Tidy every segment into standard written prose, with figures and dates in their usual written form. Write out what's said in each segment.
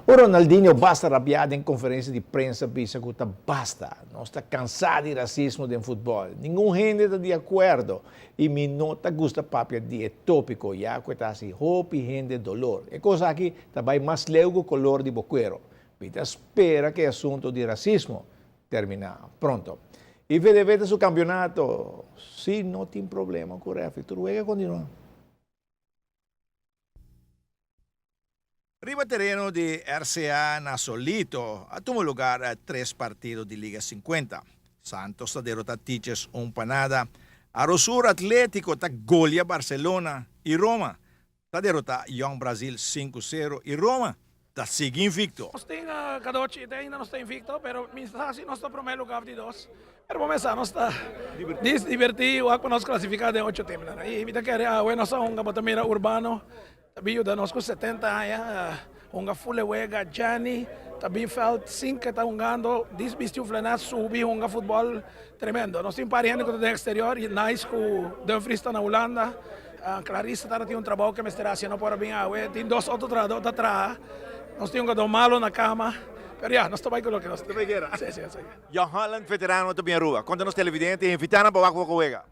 O Ronaldinho basta rabiá den konferensia di prensa bisa ku ta basta, nos ta kansá di rasismo den futbòl, ningun hende ta di akuerdo i mi no ta gusta papia di e tópiko ya ku e ta hasi hopi hende dolor. E kos aki ta bai mas leu ku kolor di bo kuero. Mi ta spera ku e asuntu di rasismo terminá pronto. I VDV ta su kampionato si no tin problema ku rèfri tur wega kontinuá. Riba tereno di RCA na Solito a tuma lugar tres partido di Liga 50. Santos ta derota Teachers un pa nada, Arosur Atletico ta golia Barcelona y Roma ta derota Young Brazil 5-0 y Roma ta sigui invicto. Nos tin cadochi te ainda nos ta invicto pero mi sa si nos ta prome lugar of di dos pero bo mesa nos ta diverti wak pa nos clasifica den ocho teamnan y mi ta kere awe nos a hunga bo ta mira Urbano Ta bin yuda nos ku 70 aña hunga ful e wega. Jenny ta bin veld sin ke ta hungando dis bisti un flanel subi hunga futbol tremendo. Nos tin un par di hende ku ta den exterior y Nice ku Dumfries ta na Hulanda. Clarissa ta tin un trabou ke mester hasi no por a bin awe. Tin dos otro trahador ta traha. Nos tin un hungador malo na kama. Pero ya, nos ta bai ku loke nos tin. Si, si, si. Jong Holland veterano ta bin Aruba. Konta nos televidente y invita nan pa wak wak wega.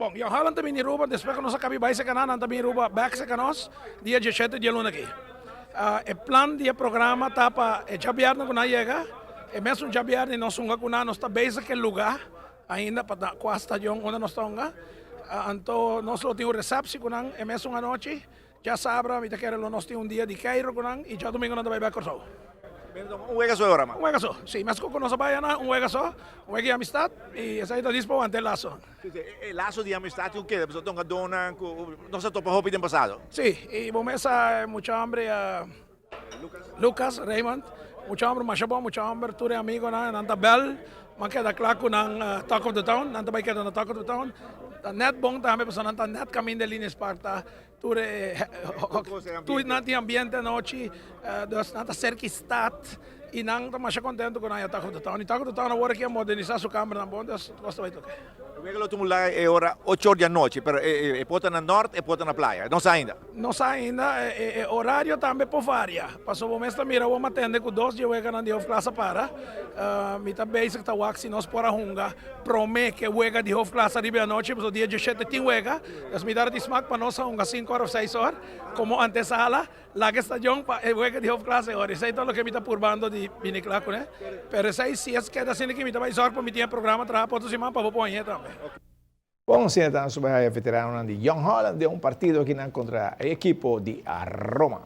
Bon, Jong Holland ta bini Aruba despues ku nos a kabi bai seka nan, nan ta bini Aruba bek seka nos dia diesshete di e luna aki. E plan di e programa ta pa e djabièrnè ku nan yega, e mesun djabièrnè nos hunga ku nan, nos ta bezig ku e lugá ainda pa ta kua stadion unda nos ta hunga. Anto nos lo tin un resèpsi ku nan e mesun anochi. Djasabra mi ta kere lo nos tin un dia di keiro ku nan i djadumingu nan ta bai bek Kòrsou. Un wega so e ora, ma? Un wega so, si. Meskos ku nos a bai ana, un wega so, un wega di amistat i esei ta dispo wanta e laso. Si, si. E laso di amistat ku keda pasobra tonga donnan ku nos a topa hopi den pasado. Si, i bo mes sa e mucha hombre Lucas Raymond, mucha hombre masha bon, mucha hombre tur e amigonan, nan ta bel, M'a keda kla ku nan Talk of the Town, nan ta bai keda na Talk of the Town. Ta nèt bon tambe pasobra nan ta nèt kaminda e Liniers Park ta tur e tur nan tin ambiente anochi, dus nan ta serka e stat i nan ta masha kontentu ku nan ya Talk of the Town. I Talk of the Town awor aki a modernisá su kambernan bon, dus kos ta bai toke. E wega lo tumulá e ora ocho or di anochi, pero e por ta na nort, e por ta na playa, no sa ainda. No sa ainda, e horario tambe por varia, pasobra bo mes ta mira awor m'atende ku dos dje weganan di hoofdklasse para. Mi ta bezig ta wak si nos por a hunga prome ku e wega di hoofdklasse riba e anochi, pasobra dia djeshete tin wega. Dus mi ta di smak pa nos a hunga sinku or of seis or komo antesala, laga e stadion pa e wega di hoofdklasse ora. Esei ta loke mi ta purbando di bini kla kuné. Pero esei si es keda asina ki mi ta bai zòrg pa mi tin e programa traha pa otro siman pa bo por hañ'é tambe. Bon asina ta nan suba e veteranonan di Jong Holland den un partido akinan kontra e ekipo di Roma.